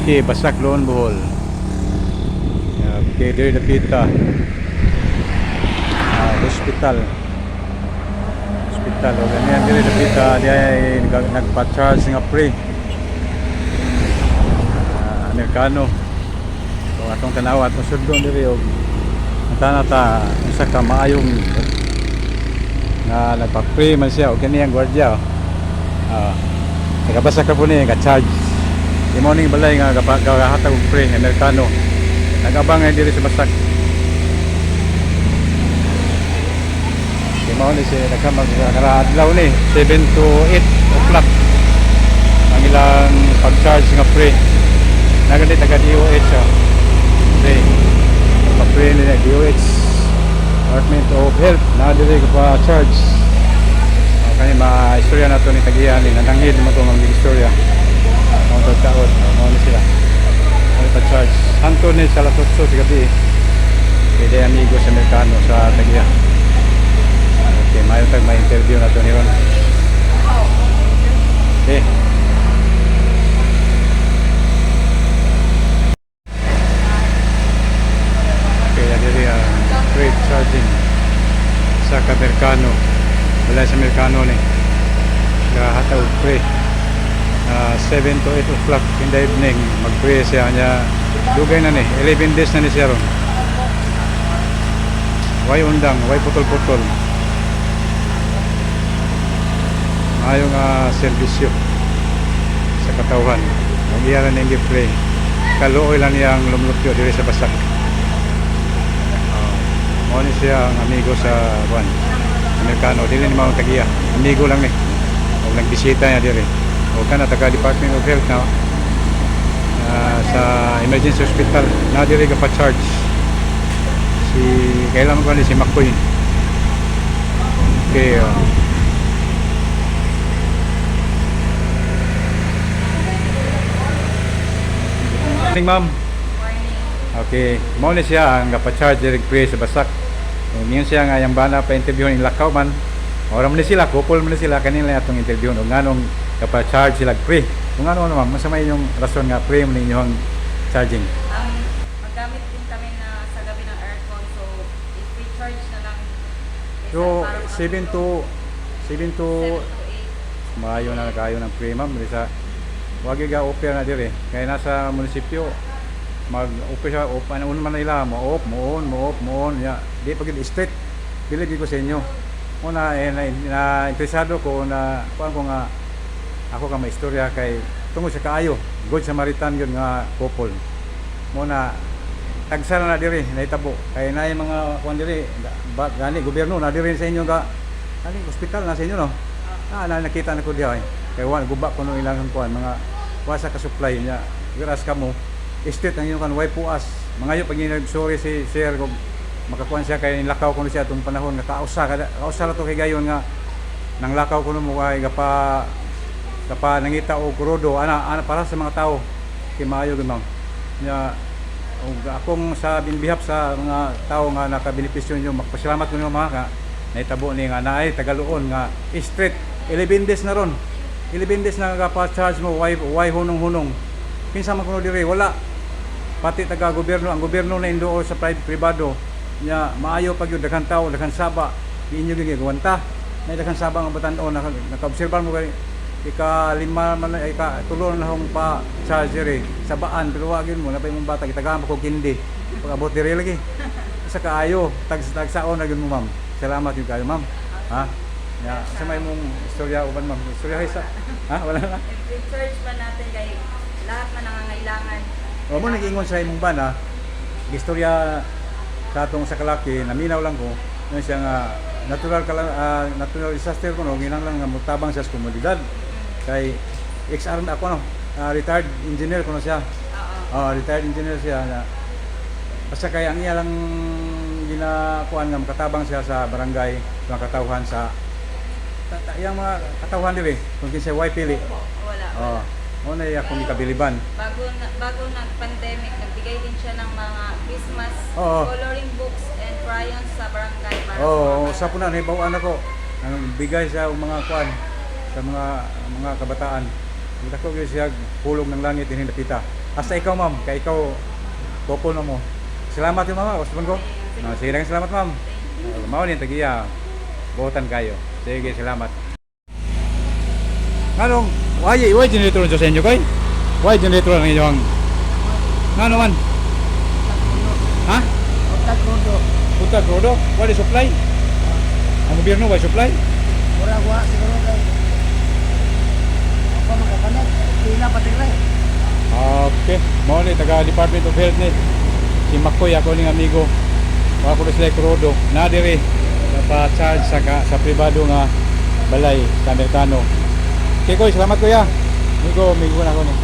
Okay, Basak, Loon, Bohol. Okay, diri dapita. Ah, hospital. Hospital. O ganyan, diri dapita, di ay nagpa-charge nga free. Ah, Amerikano. So atong tanawa, atong sudlon diri og tana ta unsa ka maayong nga nagpa-free man siya og kani ang gwardiya. Oh. Ah, nagabasa ka po ni nga charge. Di mo ning balay nga gakahatag og free Amerikano. Nagabang nga diri sa Basak. Di mo ni siya nagkamag adlaw ni 7 to 8 o'clock ang ilang pag-charge nga free. Naganit taga DOH, oh. Free. Pa-free nila DOH, Department of Health na diri ka pa charge. Oh, kani ma-istorya na to ni tagiya ni nananghid mo to mga istorya. Ang pagkaon, oh, mao ni sila. Ay pa-charge. Hanto ni sa alas 8 sa gabi. Pwede amigo sa Amerikano sa tagiya. Okay, mayo tag may interview na to ni Ron. Okay. Okay, diri ang free charging sa Kamerkano. Wala sa Amerikano ni. Nagahatag og free. 7 to 8 o'clock in the evening mag-pray siya niya. Dugay na ni, 11 days na ni siya ron. Way undang, way putol-putol. Maayo nga serbisyo sa katawhan. Ang iya lang ning pray. Kaluoy lang niyang lumlupyo diri sa Basak. Oh, mao ni siya ang amigo sa kuan. Amerikano, dili ni mao tagiya. Amigo lang ni. Og nagbisita niya diri. O kana taga Department of Health na sa emergency hospital na diri ka pa charge. Si kailan ko ni si McCoy. Okay. Oh. Morning, ma'am. Okay, mao ni siya ang gapa-charge diri pre sa Basak. Ngayon siya nga yang bana pa interview in Lakaw man. Ora man ni sila, couple man ni sila kanila atong interview og nganong gapa-charge sila pre. Kung ano ma'am, unsa may inyong rason nga pre man inyong charging? Maggamit din kami na sa gabi ng aircon, so i-free charge na lang. Kaysa So para 7 to 7 to 7 to 8. Maayo na kayo ng pre, ma'am, diri sa wag ga offer na diri kay nasa munisipyo mag-offer siya off ano man nila mo off mo on mo off mo on ya di pag straight dili gyud ko sa inyo una eh, na interesado ko na kuan ko nga ako ka may istorya kay tungod sa kaayo good Samaritan yun nga couple mo na tagsa na diri nahitabo kay naay mga kuan diri ba, gani gobyerno na diri sa inyo ga ani ospital na sa inyo, no? Ah, na nakita na ko diha eh. Kay wa guba ko no ilang kuan mga wa sa ka supply niya. Whereas kamo estate ang inyong kan way puas. Mangayo pag sorry si sir kung makakuan siya kay nilakaw ko siya atong panahon nga kausa kada kausa ra to kay gayon nga nang lakaw ko mo kay gapa gapa nangita og krudo ana ana para sa mga tao kay maayo gyud, ma'am. Nya og akong sa in behalf sa mga tao nga nakabenepisyo ninyo, magpasalamat ko ninyo mga ka nahitabo ni nga naay tagaluon nga straight 11 days na ron, 11 days na pa-charge mo, why hunong-hunong. Kinsa man kuno diri, wala pati taga gobyerno, ang gobyerno na indoor sa private pribado nya maayo pag yun daghan tao, daghan saba di inyo gigawanta na daghan saba nga batan-on naka-obserbar mo kay ika lima man ika tulo na hong pa charge diri sabaan, pero wa gyud mo napay mong bata gitagaan pa ko kindi pag abot diri lagi sa kaayo tag tagsaon na gyud mo, ma'am. Salamat gyud kayo, ma'am, ha. Ya, sa may mong istorya uban, ma'am, istorya sa ha, wala na. I-free charge man natin kay lahat man nangangailangan. O mo nag-ingon sa imong bana, istorya sa atong sa kalaki, naminaw lang ko, yun siya nga natural kala, natural disaster ko no, ginang lang nga mutabang siya sa komunidad. Kay ex-army ako no, retired engineer ko no siya. Oo. Ah, retired engineer siya na basta kay ang iya lang ginakuan nga makatabang siya sa barangay, mga katawhan sa iyang mga katawhan diri kung kinsa way pili. Wala. Oh, mo na iya akong ikabiliban. Bago nag-pandemic, nagbigay din siya ng mga Christmas coloring books and crayons sa barangay para Oo, sa mga sa po na nahibawaan ako. Ang bigay sa mga kuan sa mga kabataan. Dako gyud siya hulog ng langit dinhi dapita. Hasta ikaw, ma'am, kay ikaw couple na mo. Salamat yung mama, gusto ko. Ah, sige lang, salamat, ma'am. Mao ni tagiya. Buotan kayo. Sige, salamat. Nganong why generator sa inyo koy? Why generator ang inyong? Ngano man? Ha? Utag rodo. Utag rodo? Why supply? Ang gobyerno why supply? Mura wa siguro kay ako makapalit. Pila pa tigre. Okay. Mao ni taga Department of Health ni. Si Makoy, ako ning amigo. Wa ko sila rodo. Na diri pa-charge sa pribado nga balay sa Amerikano. Okay, koy, salamat, kuya. Migo, migo na ako ni.